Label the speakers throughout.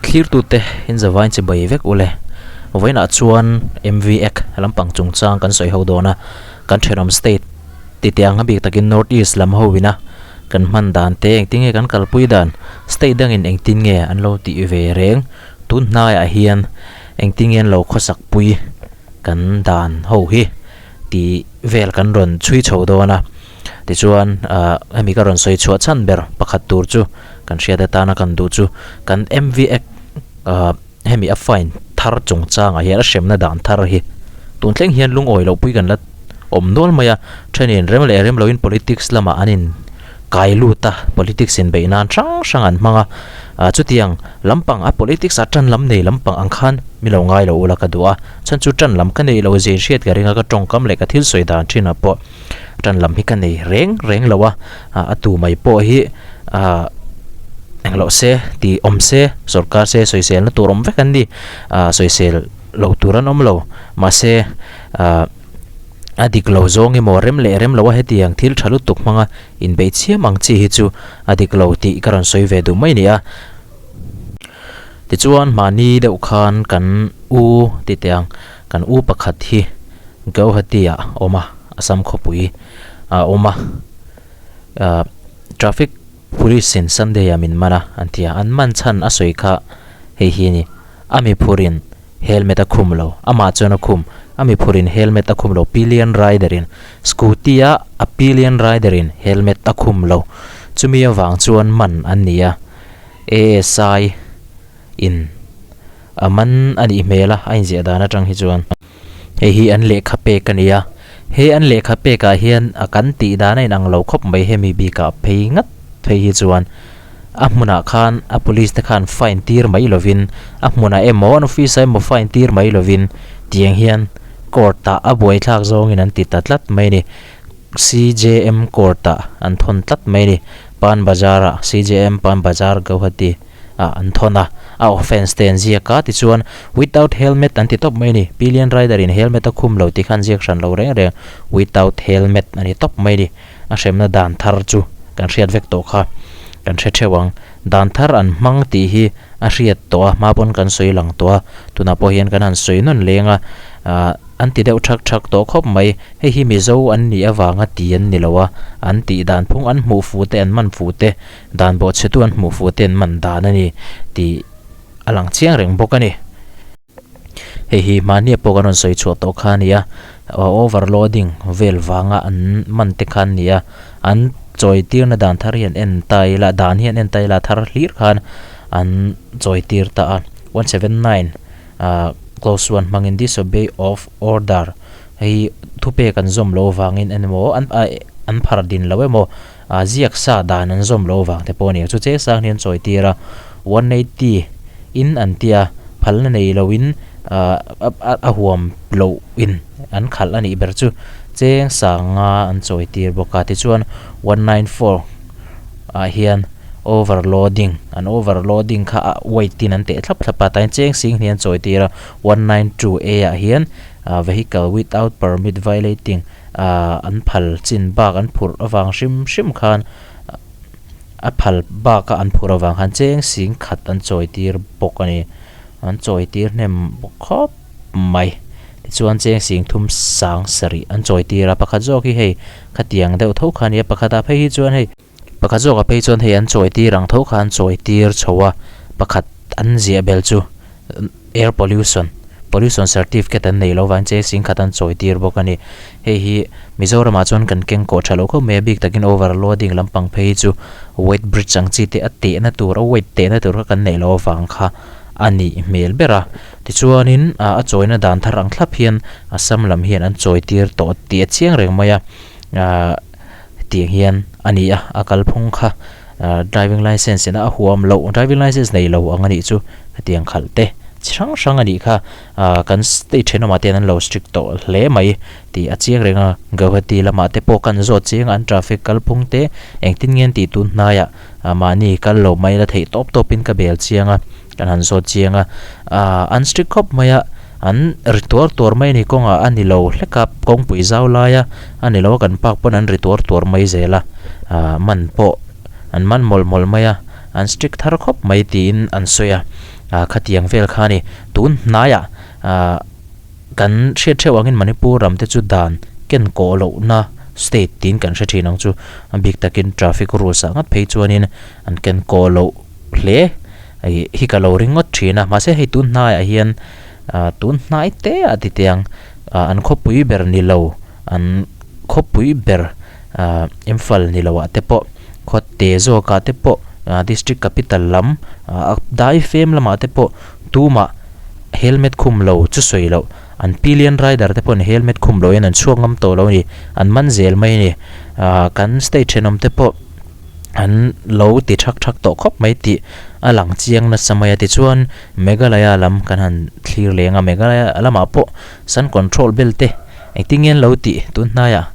Speaker 1: Thlirtute in zavain chi bai vek ule. Vawiinah chuan MV Act lampang chungchang kan sawi ho dawn a, kan thenawm state titiang a bik takin North East lam ho ina kan hman dan te engtin nge kan kalpui dan, state dangin engtin nge an lo tih ve reng, tun hnaiah hian engtin nge an lo khawsak pui kan dan ho hi tih vel kan rawn chhui chho dawn a. Tichuan ah hemi ka rawn sawi chhuah chhan ber pakhat tur chu kan hriat atana kan duh chu kan MV Act ah hemi a fine thar chungchangah hian a hremna dan thar hi tun thleng hian lungawi loh pui kan la awm nual mai a, thenin rem leh rem loin politics lamah an in kai lut a, politics in beih nan hrang hrang an hmang a, ah chutiang lampang a politics ah tan lam nei lampang ang khan mi lo ngai lo ula ka duh a, chhan chu tan lam ka nei lo zin hriat ka ring a ka tawngkam leh ka thil sawi dan thinah pawh tan lam hi ka nei reng reng lo a, ah a tu mai pawh hi ah engloh se tih awm se sorkar se sawiselna tur awm vek an ni ah sawisel loh tur an awm lo mahse ah a dik lo zawng emaw rem leh rem lo a hetiang thil tha lutuk hmanga inbeih chiam ang chi hi chu a dik lo tih ka rawn sawi ve duh mai a ni a. Tichuan mahni deuh khan kan u titeh ang kan u pakhat hi Guwahati ah a awm a Assam khawpui ah a awm a ah traffic police in Sunday ah min man a an ti a an man chhan a sawi kha hei hi a ni a mi phurin helmet a khum lo amah chuan a khum a mi phurin helmet a khum lo pillion rider in scooty a a pillion rider in helmet a khum lo chumi avang chuan man an ni a. ASI in a man a nih hmel a, a inziah dan atang hi chuan. Hei hi an lehkha pek a ni a, he an lehkha pekah hian a kan tih dan a inang lo khawp mai hemi bikah phei ngat phei hi chuan a hmunah khan a police te khan fine tir mai lovin a hmunah emaw an office ah emaw fine tir mai lovin tiang hian court ah a buaithlak zawngin an ti ta tlat mai a ni. CJM court ah an thawn tlat mai a ni. Pan Bazar ah CJM Pan Bazar Guwahati ah an thawn a, a offence te an ziak a, tichuan without helmet an ti tawp mai a ni. Pillion rider in helmet a khum lo tih kha an ziak hran lo reng reng, without helmet a ni tawp mai a ni. A hremna dan thar chu kan hriat vek tawh kha kan hre theuh ang. Dan thar an hmang tih hi a hriat tawh a, hma pawn kan sawi lang tawh a, tunah pawh hian kan han sawi nawn leng a, ah an ti deuh thak thak tawh khawp mai. Hei hi Mizo an nih avanga ti an ni lo a, an tih dan phung an hmuh fuh te an man fuh te, dan bawhchhetu an hmuh fuh te an man dan a ni tih a lang chiang reng bawk a ni. Hei hi hmahnia pawh kan rawn sawi chhuah tawh kha a ni a, overloading vel vanga an man te kha an ni a, an chawi tirna dan thar hi an en ta ila, dan hi an en ta ila thar hlir khan an chawi tir ta a, 179 ah clause one hmangin disobey of order hei thupek an zawm loh avangin emaw an ah an phar din lo emaw ah ziak sa dan an zawm loh avang te pawh a ni ang chu cheng sang hi an chawi tir a 180 in an tia phalna nei loin ah a huam loh in an khalh a nih ber chu cheng sanga an chawi tir bawk a tichuan 194 ah hian overloading an overloading kha a weight in an teh thlap thlap a tah hian cheng sing hnih an chawi tir a 192 A ah hian ah vehicle without permit violating ah an phal chin bak an phurh avang hrim hrim khan a phal bak a an phurh avang khan cheng sing khat an chawi tir bawk a ni an chawi tir hnem bawk khawp mai tichuan cheng sing thum sang sarih an chawi tir a pakhat zawk hi hei khatiang deuh tho kha a ni a pakhatah phei hi chuan hei pakhat zawkah phei chuan hei an chawi tir ang tho kha an chawi tir chho a pakhat an ziah bel chu air pollution pollution certificate an neih loh vangin cheng sing khat an chawi tir bawk a ni hei hi Mizoramah chuan kan keng kawh tha lo khawp mai a bik takin overloading lampang phei hi chu weight bridge ang chi te a tehna tur a weight tehna tur kha kan neih loh avang kha a nih hmel ber a tichuanin ah a chawina dan thar ang thlap hian Assam lam hian an chawi tir tawh tih a chiang reng mai a ah tiang hian a ni a a kalphung kha ah driving license in a huam loh driving license nei lo ang a nih chu hetiang khalh te chi hrang hrang a nih kha ah kan state thenawmah te hian an lo strict tawh hle mai tih a chiang reng a Guwahati lamah te pawh kan zawt chiang a an traffic kalphung te engtin nge an tih tun hnaiah ah mahni kal lo mai la theih tawp tawp in ka bel chiang a kan han zawt chiang a ah an strict khawp mai a an ri tuar tuar mai a ni kawngah a ni lo hlek a kawngpui zau lai a a ni lo a kan park pawn an ri tuar tuar mai zel a ah man pawh an man mawlh mawlh mai a an strict thar khawp mai tiin an sawi a. Khatiang vel kha a ni. Tun hnaiah kan hriat theuh angin Manipur ram te chu dan ken kawh lohna state tiin kan hre thin ang chu. A bik takin traffic rules ah ngat phei chuanin an ken kawh loh hle hi ka lo ring ngawt thin a. Mahse hei tun hnaiah hian tun hnai te ah ti teh ang an khawpui ber ni lo an khawpui ber Imphal ni lo ah te pawh khaw te zawk ah te pawh district capital lam dai fem lamah te pawh tumah helmet khum lo chu sawi loh an pillion rider te pawhin helmet khum loh in an chhuak ngam tawh lo a ni an man zel mai a ni kan state thenawm te pawh an lo ti thak thak tawh khawp mai tih a lang chiang nasa mai a tichuan Meghalaya lam kan han thlir leng a Meghalaya lamah pawh sun control bel te engtin nge an lo tih tun hnaiah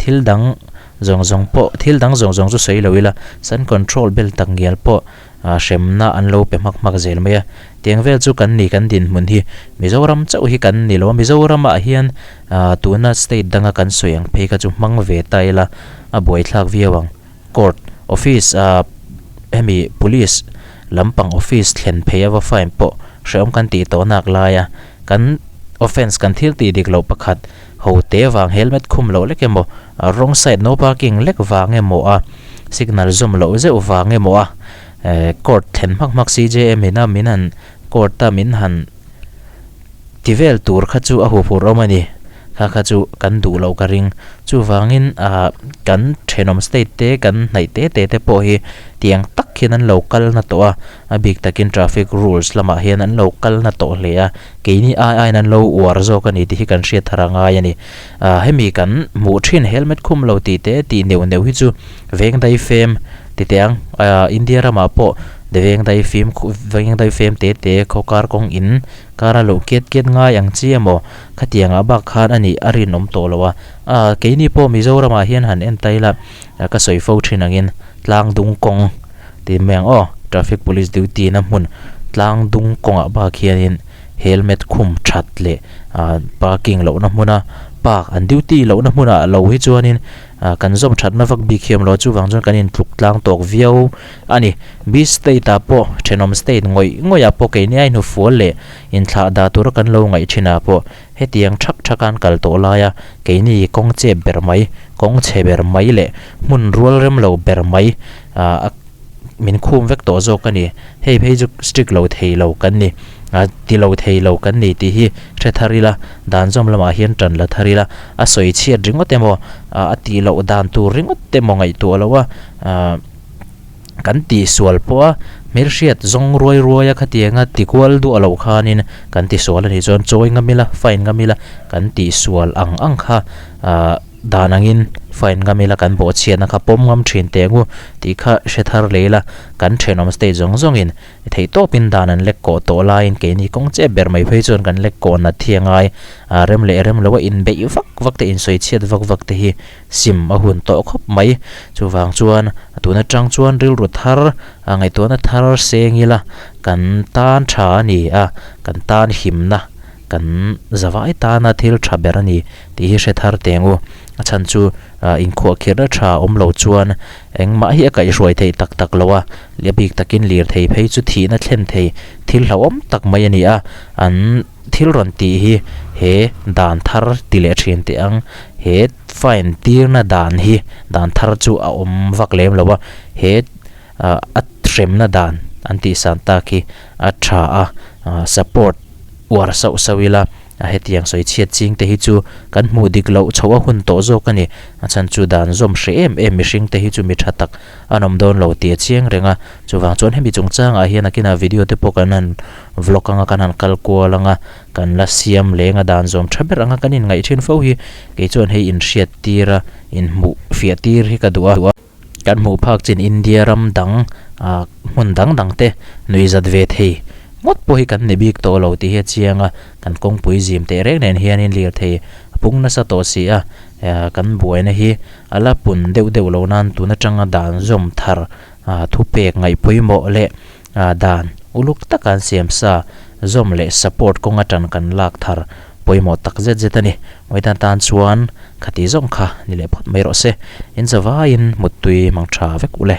Speaker 1: thil dang zawng zawng pawh thil dang zawng zawng chu sawi lo ila sun control bel tak ngial pawh hremna an lo pe hmak hmak zel mai a tiang vel chu kan ni kan dinhmun hi Mizoram chauh hi kan ni lo a Mizoram ah hian tuna state danga kan sawi ang phei kha chu hmang ve ta ila a buaithlak viau ang court office hemi police lampang office thlen phei ava fine pawh hrehawm kan tih tawh nak laia kan offence kan thil tih dik loh pakhat Ho te vang helmet khum loh lek emaw, wrong side no parking lek vang emaw a, signal zawm loh zeuh vang emaw a, court thlen hmak hmak CJM ina min han court a min han ti vel tur kha chu a huphurh awm a ni. Kha kha chu kan duh loh ka ring. Chuvangin kan thenawm state te kan hnaih te te te pawh hi tiang tak hian an lo kal na tawh a, a bik takin traffic rules lamah hian an lo kal na tawh hle a. Keini ai aiin an lo uar zawk a ni tih hi kan hriat thar a ngai a ni. Hemi kan hmuh thin helmet khum lo tih te tih neuh neuh hi chu veng dai fem ti teh ang. India ramah pawh veng dai fim veng dai fem te te khaw kar kawng in kar a loh kiat kiat ngai ang chi emaw khatiangah bak khan a nih a rinawm tawh lo a. Keini pawh Mizoramah hian han en ta ila ka sawi fo thin angin tlang dung kawng Ti mai ang aw, traffic police duty na hmun tlang dung kawngah bak hianin helmet khum that leh parking lohna hmuna park an duty lohna hmunah lo hi chuanin kan zawm thatna vak bik hiam lo a chuvang chuan kan intluk tlang tawk viau a ni. B state ah pawh thenawm state ngawih ngawih ah pawh keini a inhnufual leh inthlah dah tura kan lo ngaih thinah pawh Hetiang thak thak an kal tawh laia keini kawng chep ber mai, kawng chhe ber mai leh hmun rual rem lo ber mai a min khum vek tawh zawk a ni. Hei phei chu strict lo thei lo kan ni, ti lo thei lo kan ni tih hi hre thar ila, dan zawm lamah hian tan la thar ila, a sawi chhiat ringawt emaw, a tih loh dan tur ringawt emaw ngaihtuah loh a. Kan tihsual pawh a, hmelhriat zawng ruai ruai a khatianga tikual duah loh khanin kan tisual a nih chuan chawi ngam ila, fine ngam ila, kan tihsual ang ang kha ah dan angin fine ngam ila kan bawhchhiatna kha pawm ngam thin teh angu tih kha hre thar leh ila, kan thenawm state zawng zawngin theih tawpin dan an lek kawh tawh laiin keini kawng chep ber mai phei chuan kan lek kawh nat hi a ngai, rem leh rem loa inbeih vak vak te insawichhiat vak vak te hi Sim a hun tawh khawp mai. Chuvang chuan tun atang chuan rilru thar, ngaihtuahna thar seng ila kan tan tha a ni a, kan tan himna, kan zavai tana thil tha ber a ni tih hi hre thar teng u. A chhan chu inkhuahkhirhna tha awm lo chuan engmah hi a kaihhruai theih tak tak lo a, a bik takin lirthei phei chu thihna thlen thei thil hlauhawm tak mai a ni a, an. Thil rawn tih hi he dan thar ti leh thin teh ang, he fine tirna dan hi dan thar chu a awm vak lem lo a, he a hremna dan an tih san tak hi a tha a, support uar sauh sauh ila hetiang sawi chhiat ching te hi chu kan hmuh dik loh chhoh a hun tawh zawk a ni, a chhan chu dan zawm hreh em em mihring te hi chu mi tha tak an awm dawn lo tih a chiang reng a, chuvang chuan hemi chungchangah hian a kinah video te pawh kan han vlog anga kan han kal kual anga kan la siam leng a dan zawm tha ber anga kan inngaih thin fo hi kei chuan hei inhriat tir a inhmuh fiah tir hi ka duh a kan hmuh phak chin India ram dang ah hmun dang dang te nuihzat ve thei ngawt pawh hi kan ni bik tawh lo tih hi a chiang a kan kawngpui zim teh reng nen hianin lirthei a pung nasa tawh si a kan buaina hi a la pun deuh deuh lo nan tun atanga dan zawm thar thupek ngaih pawimawh leh dan uluk taka an siam sa zawm leh support kawng atan kan lak thar pawimawh tak zet zet a ni. Ngawitan tan chuan khati zawng kha ni leh phawt mai rawh se. In zavaiin muttui mang tha vek u le.